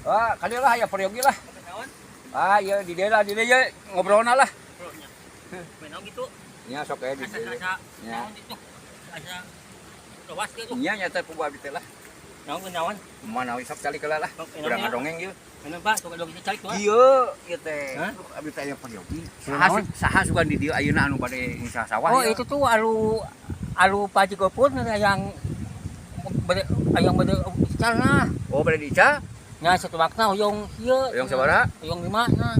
Ah, kali lah ya peryogi lah. Ah, iya di dia lah, di dia ye, ngobrolna lah. Main gitu. Nya sok aya di Asa dieu. asa. Ya. Naon itu? Asa luas gitu. Nya nyata ku abdi teh lah. Naon naon? Mana we sok calik heula lah. Urang ngadongeng ieu. Mana Pak? Sok dong calik tuh. Ieu ieu teh. Hah? Abdi teh aya peryogi. Saha saha sugan di dieu ayeuna anu bade ngisah sawah Oh, ieu? itu tuh alu alu Pak Haji Gopur yang bade yang bade ical nah. Oh, bade diical? Nya satu wakna hoyong ieu. Hoyong sabaraha? Hoyong 5 nah.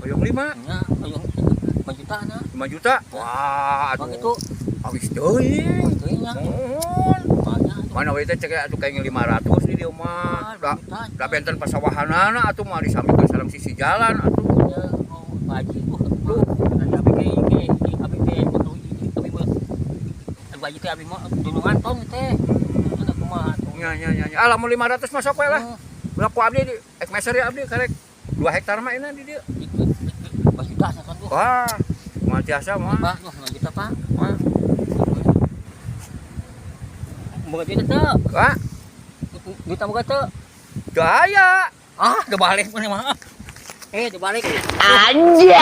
Hoyong 5. Nya hoyong 5 juta nah. 5 juta. Wah, Bang atuh. itu Awis teuing. teuing nya. Mohon. Banyak atuh. Mana we teh cek atuh kayak 500 di dieu mah. Da Juta. da benten pasawahanana atuh mah disamikeun sareng sisi jalan atuh. Ya, oh, Pak Haji tuh. Tuh, abi ge ge abi ge abi mah Pak Haji teh abi mah dunungan tong teh. Ada kumaha tuh. Nya nya nya. Ah, lamun 500 mah sok we lah. Ulah ku abdi di ek meser ya abdi karek 2 hektar mah ini di dieu. Itu 5 juta satuan tuh. Wah, moal tiasa mah. Pak, tuh 5 juta, Pak. Wah. Boga duit teu? Wah, Duit boga teu? teu aya. Ah, udah balik mana mah. Eh, udah balik. Anjay.